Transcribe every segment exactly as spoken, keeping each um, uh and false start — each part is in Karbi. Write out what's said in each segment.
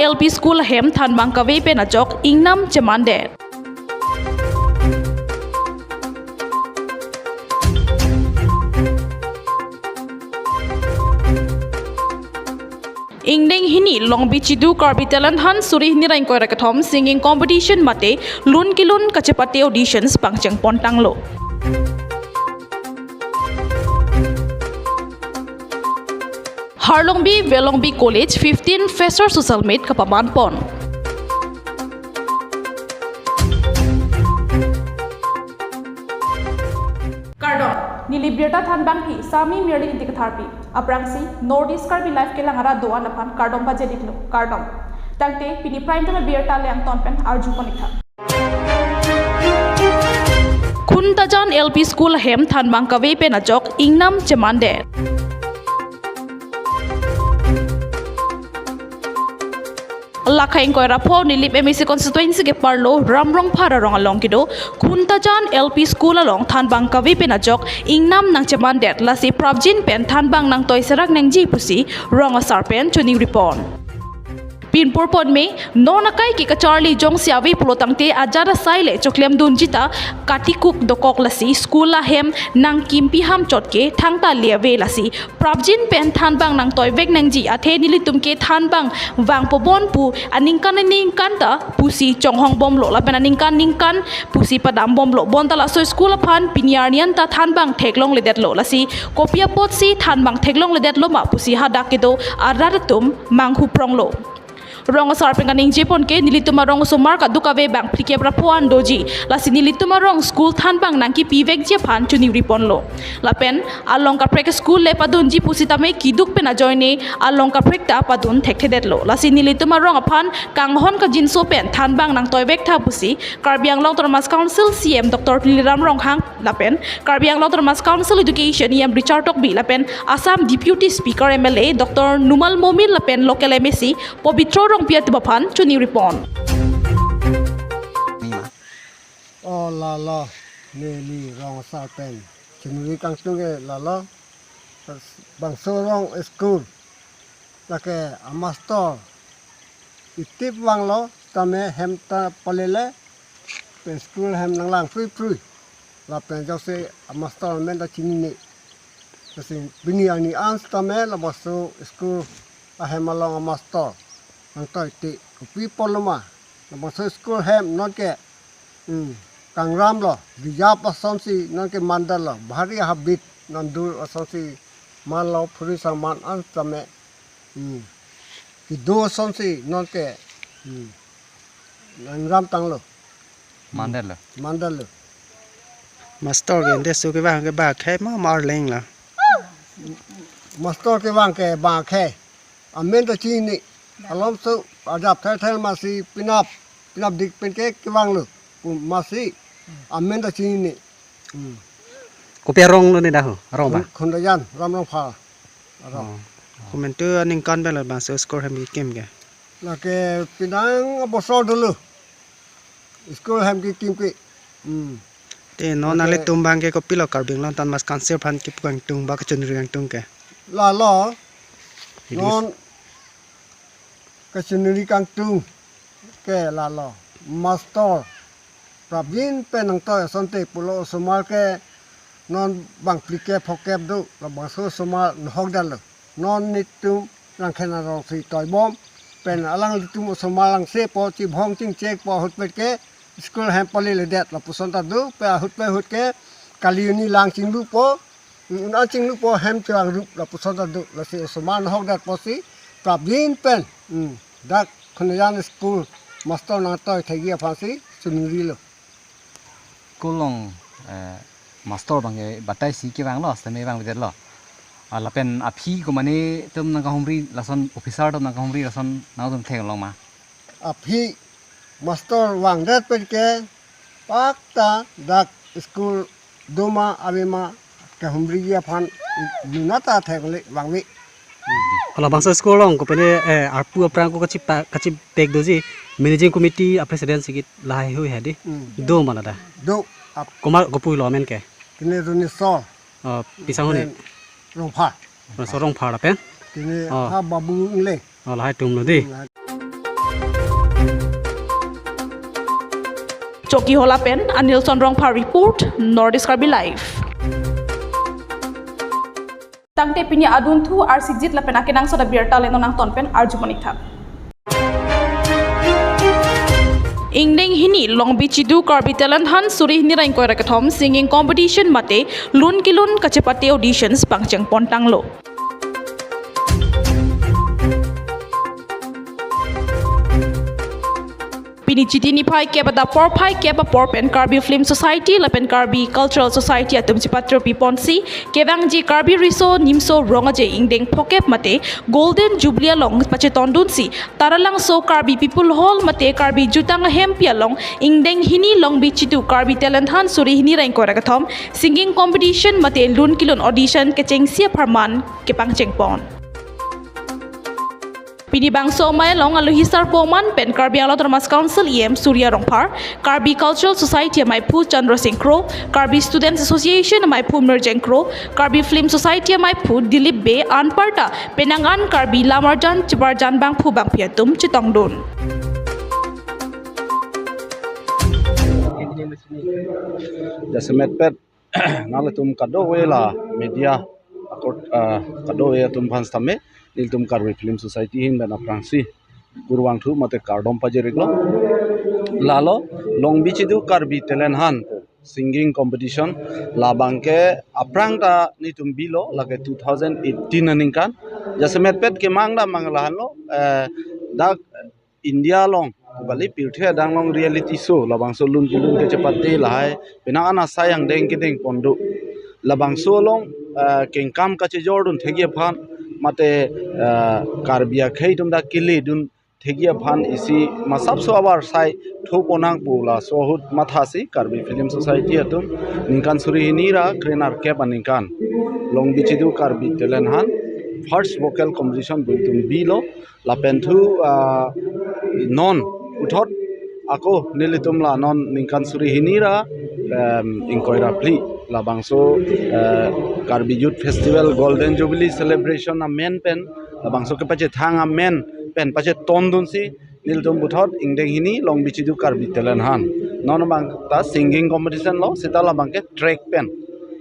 L P School ahem thanbang kave pen ajok ingnam chemandet. Ingdeng hini Longbi Chidu Karbi Talent Hunt suri hini ra ingkoi ra kethom singing competition mate lun kelun kachepate auditions pangcheng pontanglo. Harlongbi Velongbi College fifteen Fresher Social Meet kapaman pon. Kardom, neli birta thanbangpi Sami Mirli Ingti Katharpi. Aphrangsi North East Karbi Live kelang arat do-an aphan kardom pajir-iklo, kardom. Tangte pini Prime Time birta le angton pen arju pon-iktha. Khuntajan L P School ahem thanbang kave pen ajok ingnam chemandet. Lakha ingkoi ra pho Nilip M A C constituency keparlo Ramrongphar arong along kedo Khuntajan L P School along thanbang kave pen ajok ingnam nangchemandet, lasi prapjin pen thanbang nangtoi serak nangji pusi rong asar pen choningri pon. Pinpur ponme, non akai ke kacharli jongsi ave pulo tangte ajat asai le choklem dunji ta katikuk dokok, lasi school ahem nangkimpi ham chot ke thangta le ave, lasi prapjin pen thanbang nangtoivek nangji, athe nelitum ke thanbang vangpo bon pu aningkan aningkan ta pusi chonghong bomlo, lapen aningkan ningkan pusi padam bomlo. Bonta laso school aphan pini arni an ta thanbang theklongledetlo, lasi kopi apotsi thanbang theklongledetlo ma pusi hadak kedo arat atum manghu pronglo. Rong asar pen kaningje pon ke nelitum arong osomar kadokave bang phlikep ra pho an doji. Lasi nelitum arong school thanbang nangkipivekji aphan choningri ponlo. Lapen along kaprek school le padunji pusitame keduk pen ajoine along kaprek ta padun thekthedetlo. Lasi nelitum arong aphan kanghon kangjinso pen thanbang nangtoivektha pusi Karbi Anglong Autonomous Council C E M Doctor Tuliram Ronghang lapen Karbi Anglong Autonomous Council Education E M Richard Tokbi lapen Assam Deputy Speaker M L A Doctor Numal Momin lapen local M A C Pobitro Rongpi atum aphan choningri pon. O lalo, neli rong asar pen choningri kangtung ke lalo, bangso rong school lake amastor itip vanglo, tame hem ta palele, pen school hem nanglang prui prui. Lapen jongsi amastor amen ta chinine. Lasi pini arni an sitame labangso school ahem along amastor nangtoi te kopi apotlo ma. Labangso school hem nonke, hmm, kangram lo, rijap asonsi nonke mandar lo, bahari habit nandur asonsi manlo, phuri sang man an sitame, hmm, kedo asonsi nonke, hmm, nangram tanglo. Mandar lo. Mandar lo. Mastor ke ante su kevang ke bang akhei ma, ma arleng lo. Mastor kevang ke bang akhei. Amen ta chinine. Alom su ajap thel thel masi pinap, pinapdik pen ke kevanglo. Pu masi amen ta chinine. Hmm. Kopi arong lo ne dah ho? Arong ba? Khun-, Khuntajan, Ramrongphar arong. Oh. Komantu aningkan pen lo bangso school hem kekim ke? Lake penang abosor dolo. School hem kekim ke. Hmm. Te non, lake nanglitum abang ke kopilo Karbi Anglong Autonomous Council aphan kepu kangtung ba kachoningri kangtung ke? Lalo. English. Non kachoningri kangtung ke lalo, mastor prapjin pen nangtoi asonte pulo, osomar ke non bang phlikep phokep do, labangso osomar nahokdetlo. Non netum rangkhen arong si toibom, pen alanglitum osomar langsepo, chibhong chingchekpo, ahutpet ke school hem paleledet lapuson ta do, pen ahutpet ahut ke kali arni lang chinglupo, un-an chinglupo, hem chevangrup lapuson ta do, lasi osomar nahokdetpo si prapjin pen, hmm, dak Khuntajan school mastor nangtoi thekji aphansi choningrilo. School along, eh, mastor abang ke batai si kevanglo, sitame vangvedetlo. Ah, lapen aphi komane atum nangkahumri, lason officer atum nangkahumri, lason nangtum theklong ma? Aphi mastor vangdet pen ke pakta dak school do ma ave ma kehumriji aphan nonta theklong vangve. Halabangso school along kopine, eh, arpu aphrang ko kachipa-, kachipek doji, managing committee a president si kit lahai hui hadi. Hmm. Do ma ladak? Do. Ap- Komat kopi lo amen ke? Kene Ronesor. Oh, pi asang huni? Pen Rongphar. Ronesor Rongphar lapen? Kene, oh, ha Babu Ingleng. Oh, lahai atum lo dei. Hmm, lahai. Chokihola pen Anilson Rongphar report, North East Karbi Live. Tangte pini adunthu arsijit lapen akenangsot abirta le non nangton pen arjumonit tha. Ingdeng hini Longbi Chidu Karbi Talent Hunt suri hini ra ingkoi ra kethom singing competition mate lun kelun kachepate auditions pangcheng pon tanglo. Pini Chiti niphai kep adap porphai kep apor pen Karbi Film Society lapen Karbi Cultural Society atum chipatro pi ponsi kevangji Karbi Riso Nimso Rong Aje ingdeng phokep mate Golden Jubilee along pachetondunsi Taralangso Karbi People Hall mate Karbi Jutang Ahempi along ingdeng hini Longbi Chidu Karbi Talent Hunt suri hini ra ingkoi ra kethom singing competition mate lun kelun audition kechengsi apharman kepangcheng pon. Pini bangso amei along alohi sarpo man pen Karbi Anglong Autonomous Council E M Surya Rongphar, Karbi Cultural Society ameiphu Chandra Singh Kro, Karbi Students Association ameiphu Mirjeng Kro, Karbi Film Society ameiphu Dilip Bey anparta penang an Karbi lamarjan chebarjan bangphu bangphi atum chetongdun. Jasemet pet nangtum kadokave la media akot, ah, kadokave atum aphan sitame nelitum Karbi Film Society ahin pen aphrangsi kurvangthu mate kardom pajir-iklo. Lalo Longbi Chidu Karbi Talent Hunt singing competition labangke aphrang ta nelitum bilo, lake two thousand eighteen aningkan. Jasemet pet kemang dam abang lahenlo, eh, dak India along kali pirthe adang along reality show labangso lun kelun kachepate lahai penang an asai angdeng kedeng pon do. Labangso along, eh, kengkam kachejordun thekji aphan mate, eh, Karbi akhei atum dak keledun thekji aphan isi masapso avarsai tho pon nangpo, laso ahut mathasi Karbi Film Society atum ningkan suri hini ra krenerkep aningkan Longbi Chidu Karbi Talent Hunt first vocal competition pu itum bilo. Lapen thu, ah, non puthot ako nelitum la non ningkan suri hini ra, em, ingkoi ra phli labangso, eh, Karbi Youth Festival Golden Jubilee Celebration amen pen labangso kepachethang amen pen pachetondunsi nelitum puthot ingdeng hini Longbi Chidu Karbi Talent Hunt non abang ta singing competition lo, seta labangke track pen,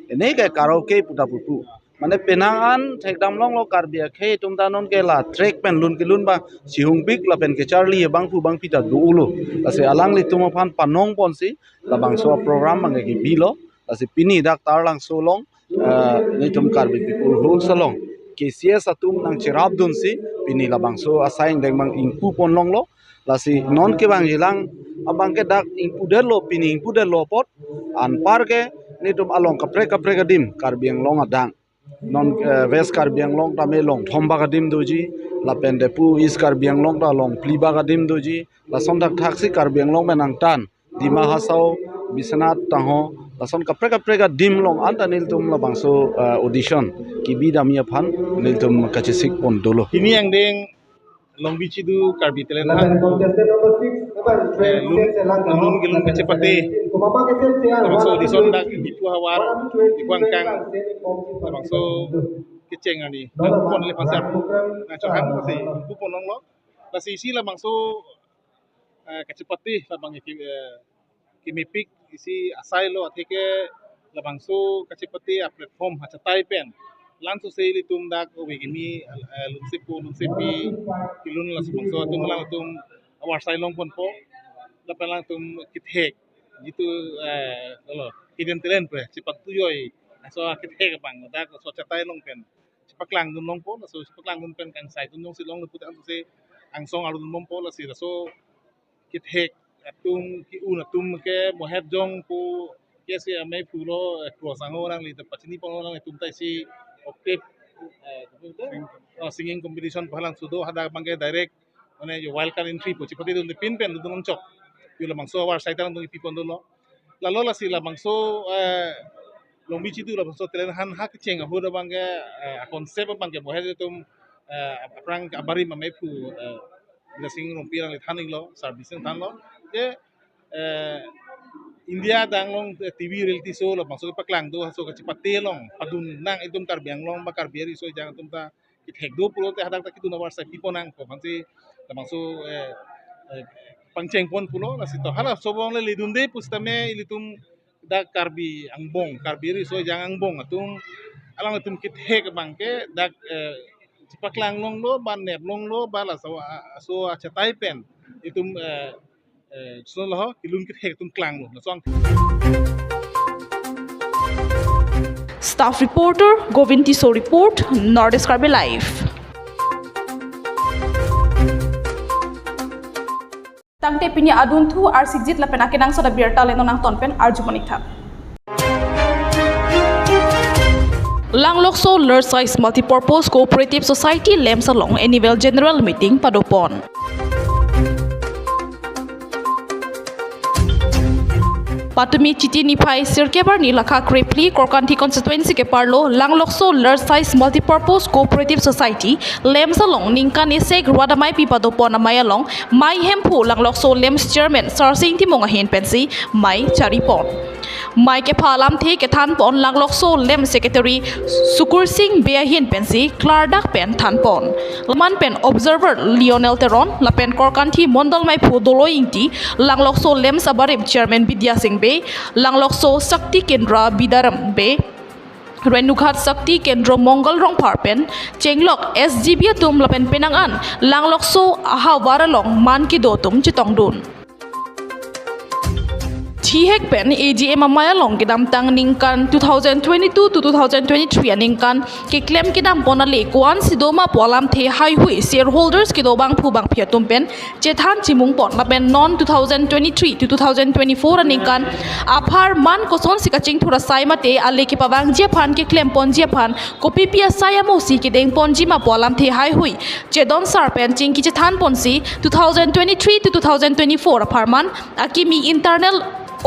ene ke karaoke puta pupu. Mane penang an thekdam longlo, Karbi akhei atum ta nonke la track pen lun kelun abang chihungpik lapen kecharli abangphu bangphi ta dolo. Lasi alanglitum aphan panong ponsi labangso aprogram abangke kebilo. Lasi pini dak Taralangso along, eh, nelitum Karbi People Halls along K C S atum nangcherapdunsi pini labangso asai angdeng abang ingpu pon longlo. Lasi non kevangjilang abangke dak ingpudetlo, pini ingpudetlo apot anparke nelitum along kaprek kaprek adim Karbi Anglong adang non, eh, West Karbi Anglong tame longthom bak adim doji, lapen depu East Karbi Anglong ta longphli bak adim doji, lason thakthaksi Karbi Anglong pen angtan Dima Hasao, Biswanath, Tangho, lason kaprek kaprek adim along anta nelitum labangso, eh, audition kebi damji aphan nelitum kachesik pon dolo. Hini angdeng Longbi Chidu Karbi Talent Hunt, eh, lun, lun kelun kachepate labangso audition dak Diphu havar, Diphu angkang, labangso kecheng ani pon le pansi nangchohang si ingpu pon longlo. Lasi isi labangso, eh, kachepate labang, eh, kemepik isi asai lo, atheke labangso kachepate aplatform achatai pen lansose ilitum dak ove kimi, eh, lunsepo lunsepi kelun laso bangso atum alangtum avarsai long ponpo, lapen alangtum kethek jitu, eh, lo hidden talent pu chepatu joi, laso kethek abang dak laso achatai along pen chepaklangdun longpo, laso chepaklangdun pen kangsai atum jongsi longlo puta lansose angsong arudun bompo. Lasi laso kethek atum, ke-un atum ke mohet jong pu ke si ameiphu lo, eh, Kro Sangho alangli ta pachini pon lo, alangtum ta isi octave, eh, oh, singing competition pu halangso do, hadak abangke direct mane jo wild card entry pu chepatedun de pin pen dun nangchok. Jo labangso avarsai ta alangtum pi pon dolo. Lalo lasi labangso, eh, Longbi Chidu labangso talent hunt ha kecheng ahut abangke, eh, concept abangke mohet atum, eh, aphrang abarim ameiphu, eh, Bidya Sing Rongpi alangli than-iklo, service thanlo. Je, eh, India adang along, eh, T V reality show labangso kepaklang do, laso kachepate along padun nang itum Karbi Anglong ba Karbi ariso ejang atum ta kethek do pulote hadak ta kedun avarsai pi pon nangpo, aphansi labangso, eh, eh, pangcheng pon pulo, lasi to hala aso abang le ledunde pusitame ilitum dak Karbi angbong, Karbi Riso Ejang angbong atum, alanglitum kethek abang ke dak, eh, chepaklang longlo, ba nep longlo, ba laso a-, aso achetai pen itum, eh, eh, so lo ho, kelun kethek atum klanglo, laso ang. Staff reporter Govind Tisso report, North East Karbi Live. Tangte pini adunthu arsikjit lapen akenangsot abirta le non angton pen arju monik tha. Langlokso Large Size Multipurpose Cooperative Society LAMS along Annual General Meeting padopon. Patumi Chiti niphai sirkep arni lakha krephli Korkanthi constituency keparlo Langlokso Large Size Multipurpose Cooperative Society LAMS along ningkan isi rat amei pi padopon amei along Mei Hemphu Langlokso LAMS Chairman Sarsing Timung ahin pensi mei charipon. Mei kepha alamthe kethanpon Langlokso LAMS Secretary Sukur Sing Bey ahin pensi klardak pen thanpon. Laman pen observer Lionel Teron lapen Korkanthi Mondol Meiphu Doloi Ingti, Langlokso LAMS abarim Chairman Bidya Sing Bey, Langlokso Shakti Kendra Bidaram Bey, Renughat Shakti Kendra Mongol Rongphar pen chenglok S G B atum lapen penang an Langlokso ahavar along man kedo atum chetongdun. Thihek pen A G M amei along kedamtang ningkan two thousand twenty-two to two thousand twenty-three aningkan keklem kedampon ale ko-an si doma pu alamthe haihui shareholders kedo bangphu bangphi atum pen chethan chimungpon lapen non two thousand twenty-three to two thousand twenty-four aningkan apharman kosonsi kachingthur asai mate ale kepavangji aphan keklemponji aphan kopipi asai amosi kedengponji ma pu alamthe haihui chedon sar pen chingki chethanponsi two thousand twenty-three to two thousand twenty-four apharman akimi internal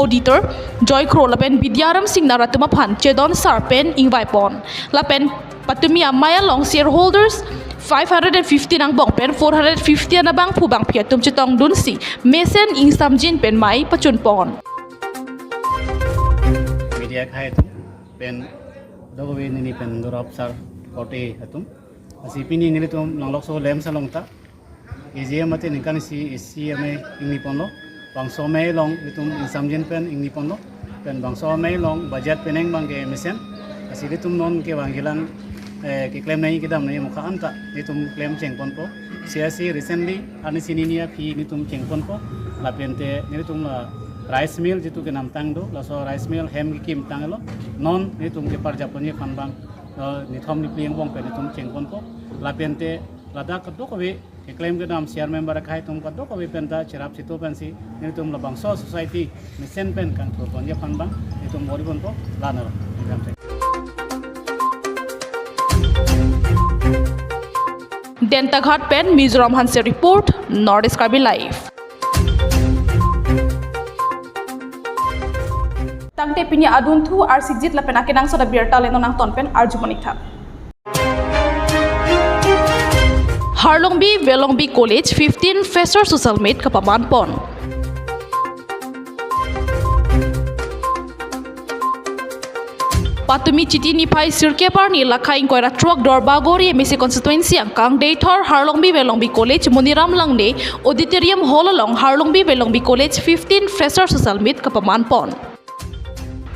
auditor Joy Kro lapen Bidyaram Singnar atum aphan chedon sar pen ingvaipon. Lapen patumi amei along shareholders five hundred and fifteen angbong pen four hundred fifty an abangphu bangphi atum chetongdunsi mesen ingsamjin pen mei pachunpon. Media akhai atum pen dogovi nini pen dorap sar korte atum. Lasi pini nelitum Langlokso LAMS along ta A G M mate ningkan isi isi amei ingniponlo. Bangso amei along nelitum ingsamjin pen ingniponlo. Pen bangso amei along budget penang abang ke mesen. Lasi nelitum non kevangjilang, eh, keklem nangji kedam nangji mokha anta nelitum klem chengponpo. Sia si recently arnisi hini aphi nelitum chengponpo. Lapente nelitum la rice mill jitu kenamtang do. Laso rice mill hem kekimtanglo. Non nelitum keparjapponji aphan abang, eh, nithom niphli angbong pen nelitum chengponpo. Lapente ladak kadokave keklem kedam share member akhai atum kadokave penta cherap sito pensi nelitum labangso society mesen pen kangthurponji aphan abang nelitum bor-iponpo. Lanaro. Dentaghat pen Mizoram Hanse report, North East Karbi Live. Tangte pini adunthu arsikjit lapen akenangsot abirta le non angton pen arju monik tha. Harlongbi Velongbi College fifteen Fresher Social Meet kapamanpon. Patumi Chiti niphai sirkep arni lakha ingkoi ra throk Duarbagori M A C constituency angkang Deithor Harlongbi Velongbi College Moniram Langne Auditorium Hall along Harlongbi Velongbi College fifteen Fresher Social Meet kapamanpon.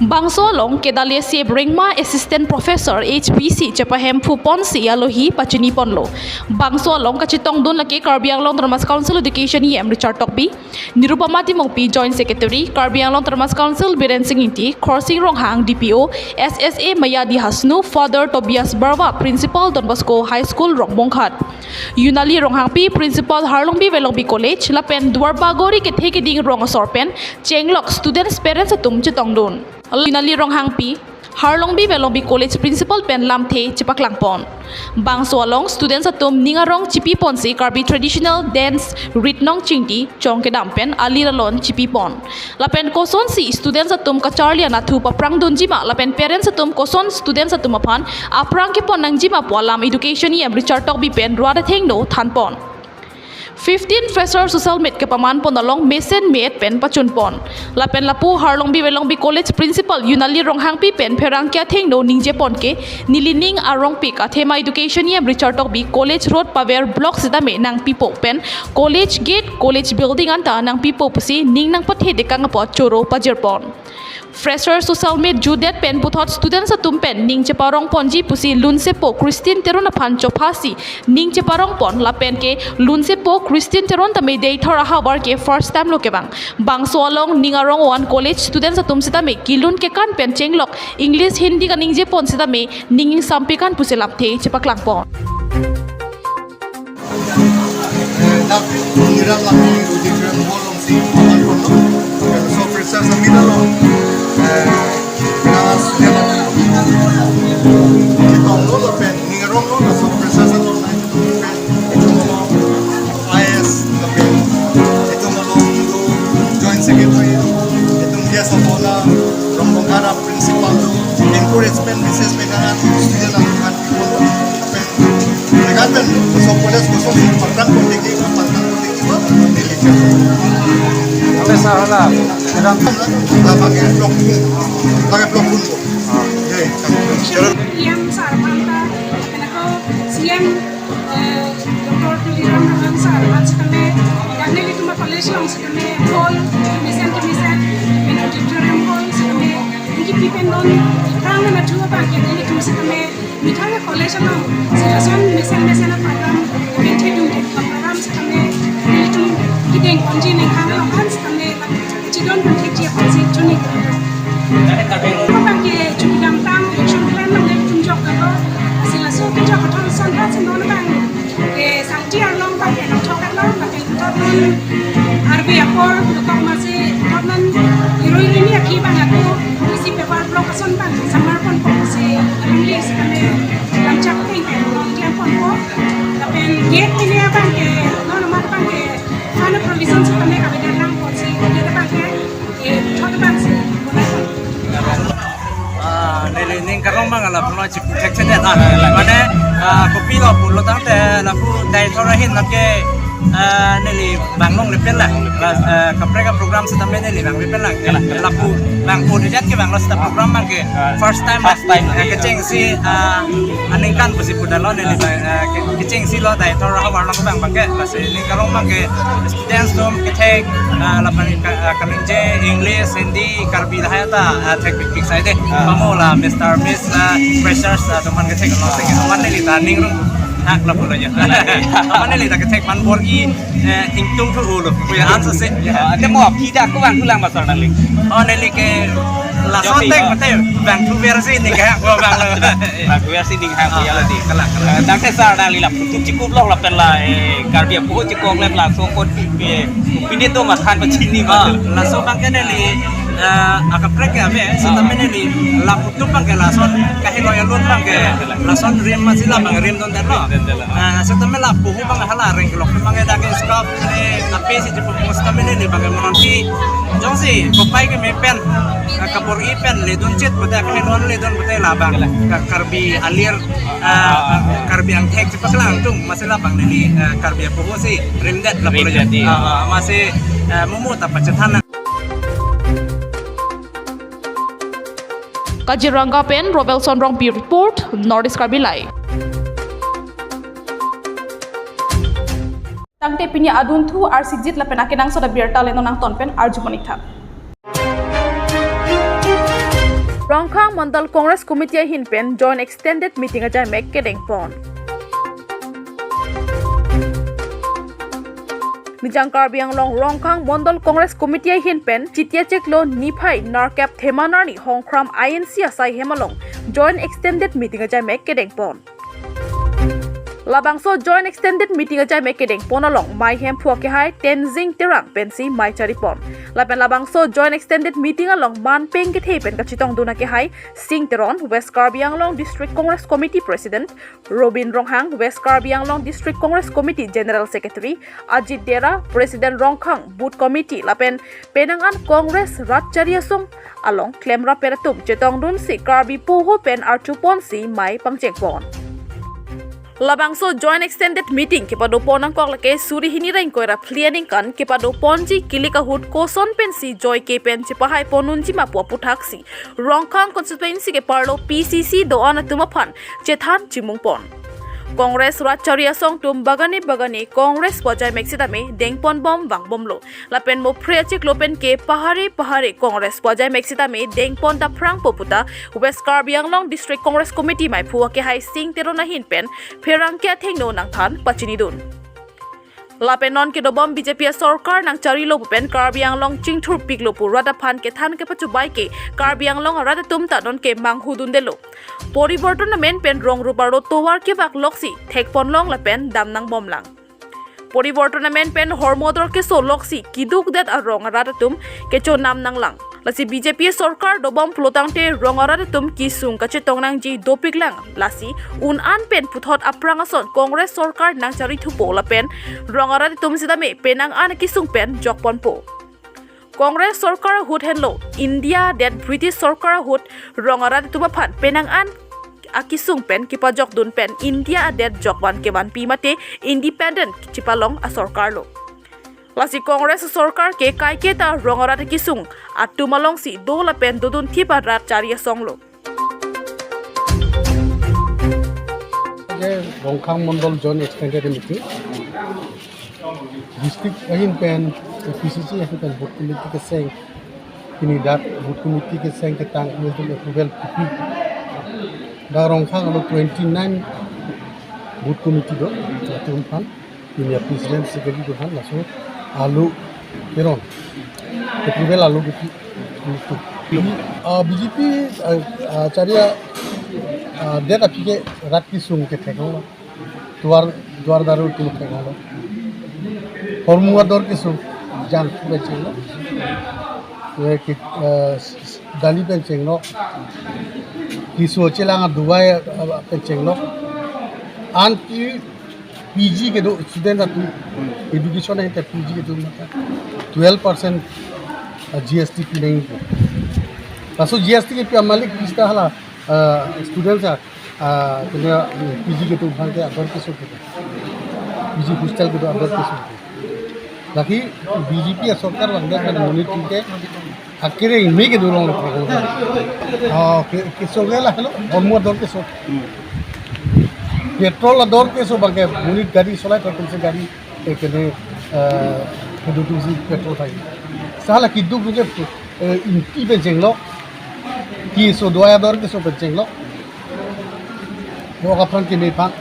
Bangso along kedale Sep Rengma Assistant Professor H P C chepahemphuponsi alohi pachiniponlo. Bangso along kachetongdun lake Karbi Anglong Autonomous Council Education E M Richard Tokbi, Nirupama Timungpi Joint Secretary, Karbi Anglong Autonomous Council Biren Sing Ingti, Khorsing Ronghang D P O, S S A Mayadi Hasnu, Father Tobias Barwa, Principal Don Bosco High School Rongmongkhat. Yunali Ronghangpi, Principal Harlongbi Velongbi College, lapen Duarbagori kethe keding rong asor pen chenglok students parents atum chetongdun. Yunali Ronghangpi, Harlongbi Velongbi College Principal pen lamthe chepaklangpon. Bangso along students atum ning arong chipiponsi Karbi traditional dance rit nong chingti chong kedam pen alir alon chipipon. Lapen kosonsi students atum kacharli anatthu paprangdunjima lapen parents atum koson students atum aphan aphrang kepon nangjima pu alam Education E M Richard Tokbi pen rat athengno thanpon. Fifteen Freshers Social Meet kepaman pon along mesen me-et pen pachun pon. Lapen lapu Harlongbi Velongbi College Principal Yunali Ronghangpi pen pherangke athengno ningje pon ke nelining arongpik athema Education E M Richard Tokbi College Road Paver Block sitame nangpipo pen College Gate, College Building anta nangpipo pusi ning nangpathe dekang apot choro pajir pon. Freshers Social Meet jutdet pen puthot students atum pen ning cheparong ponji pusi lunsepo Christine Teron aphan chophasi ning cheparong pon lapen ke lunsepo Christine Teron tame Deithor ahavar ke first time lo kevang. Bangso along ning arong one college students atum sitame kelun kekan pen chenglok English Hindi kaningje pon sitame ning ingsampi kan pusi lamthe chepaklang pon. Eh, dak Mira Lami Auditorium Hall alongsi paman ponlo. Laso Freshers Meet along, eh, na student along chetonglo lapen ning aronglo, laso Freshers along nai pen itum along I S lapen itum along do Joint Secretary, itum guest of honor, Rongkong Kara Principal do, encouragement message pen anan student along kan pen, pen, pen, pen, so college kosonsi pangtang pon degi, pangtang pon degi, pangtang pon degi. Kami sahala, sedang pakai blok, pakai blok pun. Ah. Oke. Yang sarmanta, kenapa siang, eh, Doctor Tuliram Ronghang sar, man sitame, dan nelitum college along sitame, hall, mesen ke mesen, auditorium hall sitame, ningkipi pen non, tang na dua bang ke nelitum sitame, methang college along, si lason mesen mesen a program, pen thedung ke program sitame, nelitum kedeng ponji ningkan along kan sitame, chedon pon thekji aphansi chuni. Ko bang ke chukidam tang action plan nang nelitum jok dolo, si laso kejok athon ason ra si non bang ke sangti arlong bang ke nangthok arlong bang ke thok non arbi apor, thok masi thok non irui rini akhi bang ako isi paper block ason bang samar pon pon si alangli sitame lamchak peng ke non klem pon pon. Lapen gate ini abang ke non amat bang ke final provision sitame kabidan lang pon si gate abang ke, eh, thok abang si mulai pon. Ah, neli ning karong bang ala pulo chip check check ah. Mane, ah, kopilo pulo tangte lapu Deithor ahin lake, ah, neli bang longle pen la. La, ah, kaprek a program sitame neli bang le pen la. Lapu bang po dijat ke bang lo sita program bang ke first time. First time. Eh, kechengsi, ah, aningkan pusi pudalo neli bang, ah, ke-, kechengsi lo Deithor ahavar lo bang bang ke. Lasi ning karong bang ke students atum kethek, ah, lapen ka-, ah, kaningje English, Hindi, Karbi lahai ta, ah, thekpikpik sai dei. Ah. Pamo la Mister Miss, ah, Freshers, ah, atum aphan kethek lo sing. Aman neli ta ning rung hak lapu lo ya. Aman neli ta kethek man bor-i, eh, ingtung thu ulo. Puya anso se. Ah, ante mo aphi ta ako bang thu lang ba sar nangli. Oh, neli ke laso tek mate bang thu versi ning ke hak lo bang lo. Bang versi ning hak ya lo dei. Kalang, kalang. Eh, tangte sar nangli lapu tu chikup lok lapen la, eh, Karbi apo chikong lep laso kot pi, pi, pini to mathan pachini. Ah, ba. Laso bang ke neli, eh, akaprek ke ave, sitame neli lapu tu bang ke lason kahelo alun bang ke lason rim masi la bang rim dundetlo. Rim dundetlo. Eh, sitame lapu hu bang hala reng kelok bang ke dak ke skap le ape si jepu sitame neli bang ke monon si jongsi kopai ke me pen, eh, kabor-i pen ledun chit pute kahelo ledun pute la bang. Kalang. Ka-, Karbi alir, eh, Karbi angthek chepaklang tung masi la bang neli, eh, Karbi apo hu si rimdet lapu lo ya. Rimdet, iya. Ah, ah, masi, eh, mumu ta pachethan. Kaziranga pen Robelson Rongpi report, North East Karbi Live. Tangte pini adunthu arsikjit lapen akenangsot abirta le non nangton pen arju pon ik tha. Rongkhang Mandal Congress Committee ahin pen joint extended meeting ajaimek kedeng pon. Nijang Karbi Anglong Rongkhang Mandal Congress Committee ahin pen Chiti achiklo niphai nerkep thema nerni Hongkram I N C asai hem along joint extended meeting ajaimek kedeng pon. Labangso joint extended meeting ajaimek kedeng pon along mei hemphu akehai Tenzing Terang pensi mei chari pon. Lapen labangso joint extended meeting along man peng kethe pen kachetongdun akehai Sing Teron, West Karbi Anglong District Congress Committee President, Robin Ronghang, West Karbi Anglong District Congress Committee General Secretary, Ajit Dera, President Rongkhang Booth Committee, lapen penang an Congress rat chari asong along klemrap pen atum chetongdunsi Karbi poho pen archu ponsi mei pangcheng pon. Labangso Joint Extended Meeting kepadopon angkok lake suri hini ra ingkoi ra phli aningkan kepadoponji kilik ahut koson pensi joike pen chepahai ponnunji ma pu aputhaksi Rongkhang constituency keparlo P C C do-an atum aphan chethan chimungpon. Congress rat chari asong atum bagane bagane Congress pu ajai mek sitame dengponbom vangbomlo. Lapen mo phre achiklo pen ke pahare pahare Congress pu ajai mek sitame dengpon daphrangpo puta West Karbi Anglong District Congress Committee maiphu akehai Sing Teron ahin pen pherangke athengno nangthan pachinidun. Lapen non kedobom B J P asorkar nangcharilo pu pen Karbi Anglong chingthurpiklo pu rat aphan kethan kepachubai ke Karbi Anglong arat atum ta non ke manghudundelo. Poriborton amen pen rong rup arlo tovar kevak loksi thekponlong lapen damnangbomlang. Poriborton amen pen hormu ador keso loksi kidukdet arong arat atum kechonam nanglang. Lasi B J P sorkar dobom pulotangte rong arat atum kesung kachetong nangji dopiklang. Lasi un-an pen puthot aphrang ason Congress sorkar nangchari thupo lapen rong arat atum sitame penang an kesung pen jokponpo. Congress sorkar ahut henlo India adet British sorkar ahut rong arat atum aphan penang an akesung pen kepajokdun pen India adet jokvan kevanpi mate independent chipalong asorkarlo. Lasi Congress sorkar ke kaiketa rong arat akesung atum alongsi do lapen dodun thip arat chari asonglo. Rongkhang Mondol Joint Extended Meeting. District ahin pen, P C C ahin pen Booth Committee keseng. Pini dak Booth Committee keseng ketang ilitum approval kipi. Dak Rongkhang arlo twenty nine Booth Committee do, atum aphan. Pini a President Secretary do aphan, laso arlo Teron. Approval arlo kipi. Ah, B J P, ah, ah, chari, ah, adet aphi ke rat kesung ketheklo. Tovar, tovar daru atum theklonglo. Hormu ador keso jangthu pen chenglo. Eh, ki, eh, s-, s-, dali pen chenglo. Keso chelang adovai, eh, pen chenglo. Anke P G kedo student atum, education ahinte P G kedo mata twelve percent, eh, G S T pinangpo. Laso G S T kepi amalik pista hala, eh, students a, ah, kene, mm, P G ketum aphan ke ador keso ke. P G hostel kedo ador keso ke. Lake B J P asorkar vangdet kan monit ke akereng me kedo long lo. Ah, ke, keso ke lahelo, hormu ador keso. Petrol ador keso abang ke monit gari solai thakthak si gari, eh, kene, eh, kedo tu si petrol thai. Sala kiduk ke, eh, ingti pen chenglo. Keso dovai ador keso pen chenglo. Mo kaphan keme phan.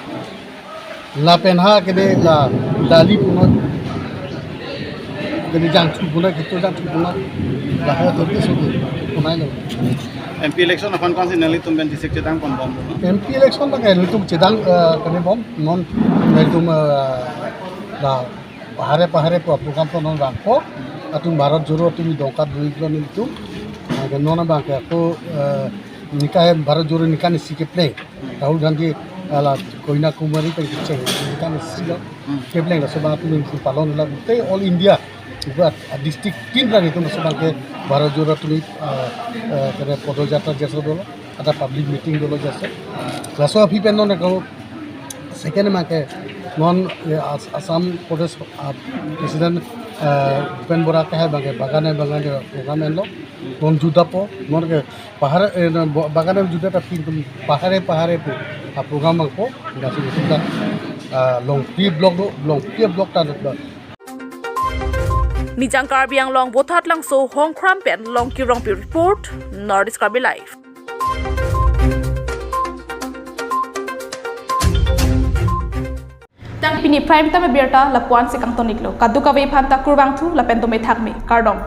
Lapen ha kene la dali punon. Kene jangthu punon, kecho jangthu punon. Lahai ador keso punon lo. M P election aphan konsi nanglitum pen district chedangponbom lo? M P election abang ke nelitum chedang, eh, kene bom, non nelitum, eh, la pahare pahare pu program to non rangpo, atum Bharat Jodo atum dongkat dui kilo nelitum. Anke non abang ke ako, eh, nikai Bharat Jodo nikai isi kepleng. Rahul Gandhi, ala Kanyakumari pen kecheng nikai isi lo. Kepleng laso abang atum palon la gute all India. Ubat, ah, district tin ra nelitum laso abang ke Bharat Jodo atum, eh, eh, kene Podo Jatra jaso dolo. Ada public meeting dolo jaso. Laso aphi pen non ako second abang ke non, eh, As-, Assam Pradesh, ah, President, eh, Bhupen Bora akehai abang ke bagane bagane program enlo. Non judapo, non ke pahare, eh, non bo-, bagane juda ta pintum pahare pahare pu, ah, program abang po, nasi kita, ah, Longpi block do, Longpi block ta do. Mijang Karbi Anglong Vothatlangso Hongkram pen Longki Rongpi report, North East Karbi Live. Tang pini prime time abirta lapu-an si kangton-iklo. Kadokave aphanta kurvangthu lapen dome thakme. Kardom.